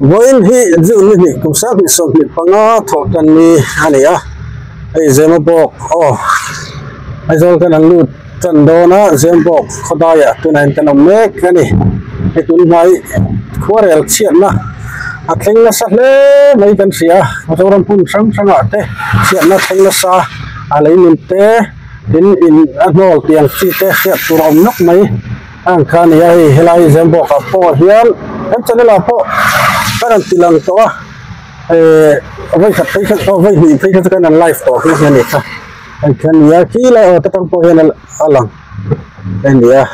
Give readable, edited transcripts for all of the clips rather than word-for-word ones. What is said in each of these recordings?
Vawiin hi June ni hnih kum 2025 thawh tan ni a ni a, hei Zemabawk aw Aizawl kan an lut tan dawn a, Zemabawk khawdaiah tunah hian kan awm mek a ni. Hei tunhnai khuarel chhiatna a thleng nasa hle mai kan hria a, Mizoram hmun hrang hrangah te chhiatna thleng nasa a lei nun te tin in a hnawl tiang chi te hriat tur a awm nawk mai. Ang kha nia hei helai Zembawk ah pawh hian kan channel ah pawh ka rawn ti lang tawh a eh vawi khat phei kha aw vawi hnih phei kha chu kan rawn live tawh nghe nghe a ni kha hei kha nia khi lai aw te tang pawh hian a lang a nia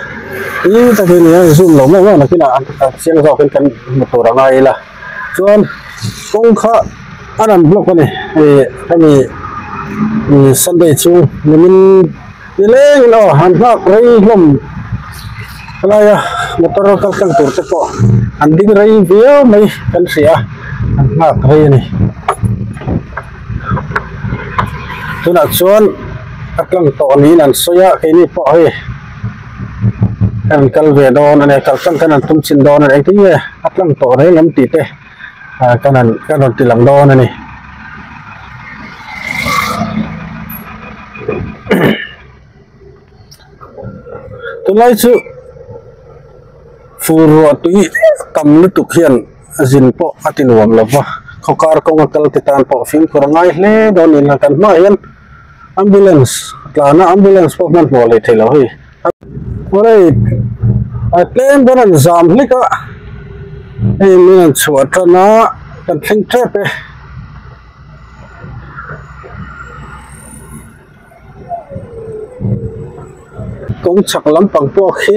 ti tak hi nia zoom lo meuh meuh nakinah an chiang zawkin kan hmu tur a ngai ila chuan kawng kha a rawn block a ni eh hemi Sunday chu nimin. Nilengin aw han nghak rei hlawm helaia motor kal tlang tur te pawh an ding rei viau mai kan hria a an nghak rei a ni tunah chuan a tlang tawh niin an sawi a keini pawh hei kan kal ve dawn a ni kal tlang khan an tum chin dawn a ni engtin nge a tlang tawh reng em tih te. ah kan han kan rawn ti lang dawn a ni. Tunlai chu fur ruah tui tam lutuk hian zin pawh a ti nuam lo va, khawkar kawnga kal te tan pawh fimkhur a ngai hle dawn niin kan hmaah hian ambulance tlan a ambulance pawh hmanhmawh leh theih loh hei. Awlei a tlem dawn an zam hlek a hei min an chhuah tan a kan thleng tep e. Kawng chhak lampang pawh khi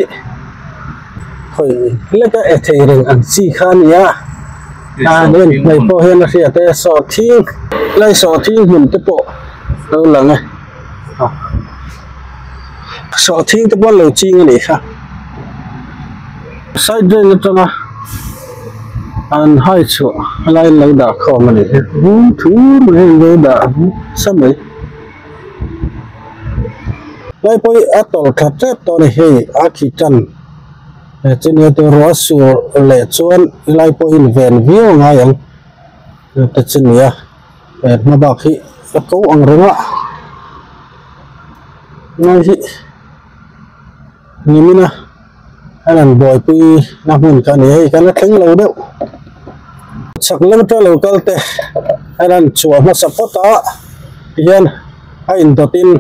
hawi hlek a e thei reng ang chi kha a ni a a hei hmei pawh hian a hriat e sawhthing lai sawhthing hmun te pawh a lo lang e. Sawhthing te pawh an lo ching a nih kha side drain atanga an hai chhuah helai an lo dah khawm a nih hi vum thur mai an lo dah sa mai lai pawh hi a tawlh tha tep tawh a ni hei a khi tan chumi tur ruah sur leh chuan helai pawh hi inven viau a ngai ang te chu nia. He hma bak hi a ko ang reng a ngai hi nimin a a rawn buaipui na hmun kha a ni hei kan la thleng lo deuh chak lam atanga lo kal te a rawn chhuah hmasa phawt a tihian a indawt in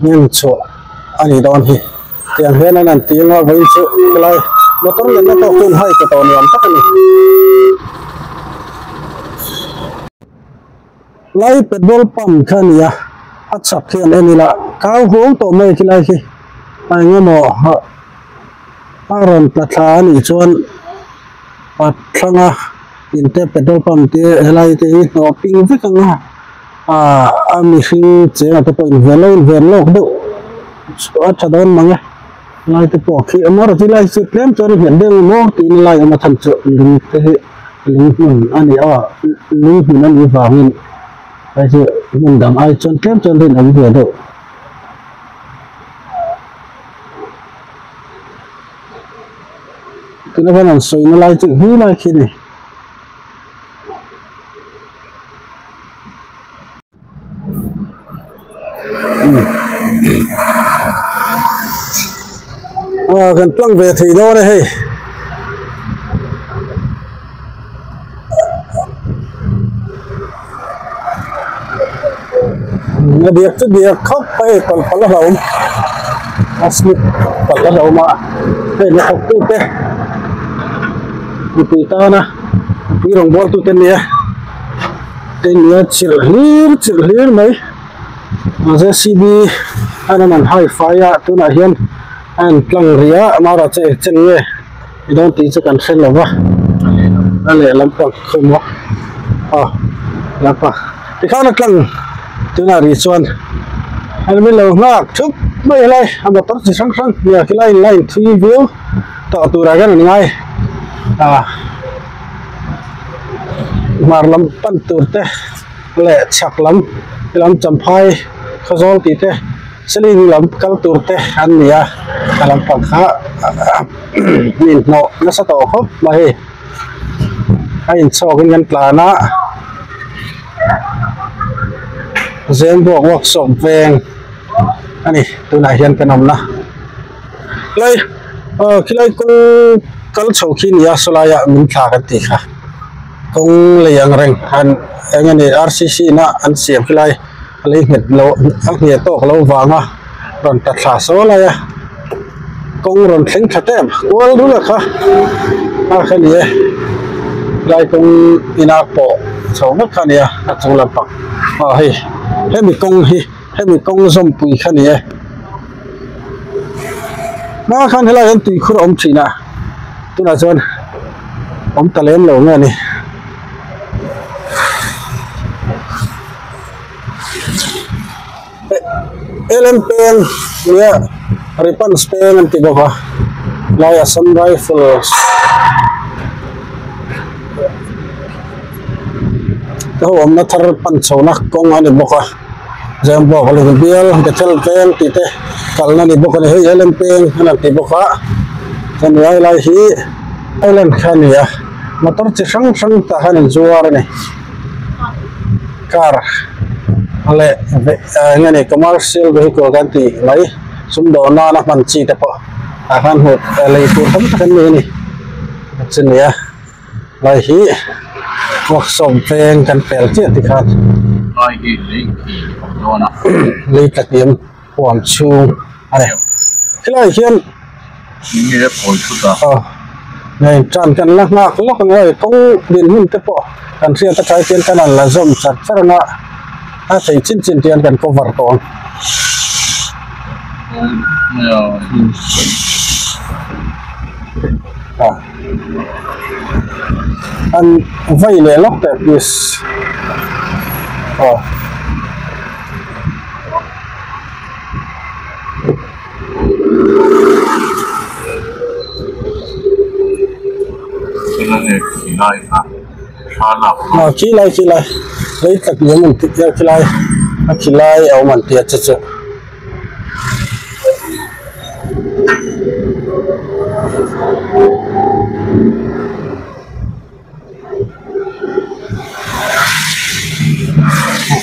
hnim chhuah a nih dawn hi tiang hian an han ti anga vawiin chu helai motor lenna tawk chu an hai ta tawh nuam tak a ni. Lai petrol pump kha a ni a a chhak hi an en ila kau huau tawh mai khilai khi a eng emaw a rawn tla thla a nih chuan a thlang a in te petrol pump te helai te hi hnawh ping vek ang a. Aaa a mihring chengah te pawh inven lo inven lawk deuh chu a tha dawn mang e lai te pawh khi a marawh chu lai chu tlem chuan a nghet deuh emaw tiin lai awm a chhan chu lung te hi lung hmun a ni a lung hmun a nih vangin hei chu hmun dang ai chuan tlem chuan rinawm ve deuh. Tuna khan an sawina lai chu hi lai khi a ni. Aw kan tlang ve thei dawn e hei. A diak chu diak khawp mai hei palh palh a hlauhawm a slip palh a hlauhawm a hei hnathawk tute mipui tana mipui rawngbâwl tute nia. Nia chilh hlir chilh hlir mai J C B a rawn an hai fai a tunah hian a in tlang rih a amaherawh chu eng chen nge i dawn tih chu kan hre lo va a lehlam pang khum a aw lampang tikhan a tlang tunah rih chuan a min lo nghak thup mai helai a motor chi hrang hrang nia khilai in line thui viau tawh turah hian an ngai a. Hmar lam pan tur te leh chhak lam lam champhai khawzawl tih te seling lam kal tur te an ni a a lampang kha inhnawh nasa tawh khawp mai hei. a inchhawkin kan tlan a Zembawk workshop veng a ni tunah hian kan awmna helai aw khilai kawng kal chho khi a ni a sawlaiah min thla kan tih kha kawng lei ang reng han eng nge ni R C C na an siam khilai a lei nghet lo a nghet tawk lo vanga rawn ta thla saw lai a kawng rawn thleng tha tep kual rul a kha a kha ni e lai kawng ina pawh chho vek kha a ni a a chung lampang aw hei hemi kawng hi hemi kawng zawmpui kha a ni e hma khan helaiah hian tuikhur a awm thin a tunah chuan awm ta lem lo nge a ni. Ellen peng nia Ripans peng an ti bawk a lai Assam Rifles te ho awmna thar pan chhohna kawng a ni bawk a Zembawk Lungbial Bethel veng tih te kalna a ni bawk a ni hei Ellen peng an han ti bawk a chuan lai lai hi Island kha a ni a motor chi hrang hrang tah hian an zuar a ni. Car leh eng nge commercial vehicle kan tih mai sumdawn nana hman chi te pawh ah khan hmuh lei tur tam tak an nei a ni chumi a lai hi workshop veng kan pel chiah tikhan lei tla hniam huam chhung a ni helaiah hian aw hei tan kan la nghak lawk ang hei kawng dinhmun te pawh kan hriat aṭai hian kan han la zawm char char ang a a thei chin chin te hian kan cover tawh ang. An vei leh lawk teh please aw. Aw khi lai khi lai lei tlat ni awm an tih vel khi lai a khi lai a awm an tia che chu.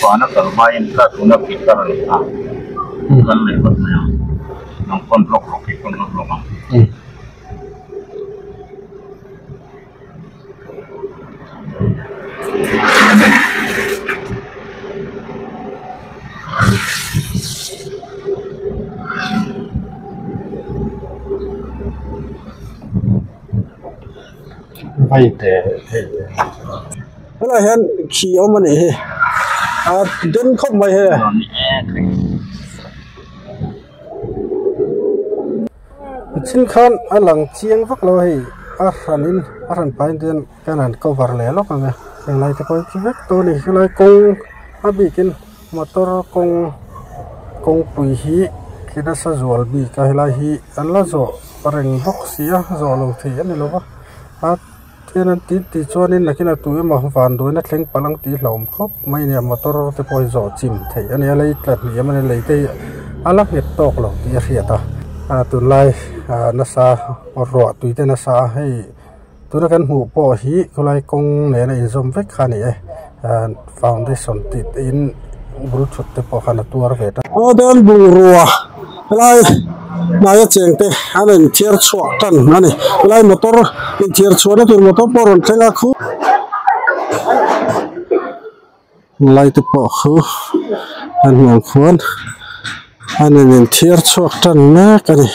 Vana kal hmain tla tuna pitar a ni a, kal leh vat mai ang, nang pawn hlawk hlawk hi pawn hlawk hlawk ang. Vai teh hei helaiah hian khi a awm a nih hi a den khawp mai hei thil khan a lang chiang vak lo a hei a hranin a hran pahin te hian kan han cover leh lawk ang e henglai te pawh hi chu vek tawh a ni helai kawng a bikin motor kawng kawngpui hi khi nasa zual bik a helai hi an la zawh reng bawk si a zawh lo thei a ni lo va a then an tih tih chuanin nakinah tu emaw vanduaina thleng palh ang tih hlauhawm khawp mai a nia motor te pawh hi zawh chim theih a ni a lei tla hnih a lei te hi a la nghet tawk lo tih a hriat a ah tunlai ah nasa ruah tui te nasa a hei tuna kan hmuh pawh hi khawlai kawng nena inzawm vek kha a ni e ah foundation tih te in bul thut te pawh khan a tuar ve ta. Aw dawn bungrua helai hnaia cheng te an inthiar chhuak tan a ni helai motor inthiar chhuahna tur motor pawh a rawn thleng a khu lai te pawh khu an hmuh ang khuan an inthiar chhuak tan mek a ni.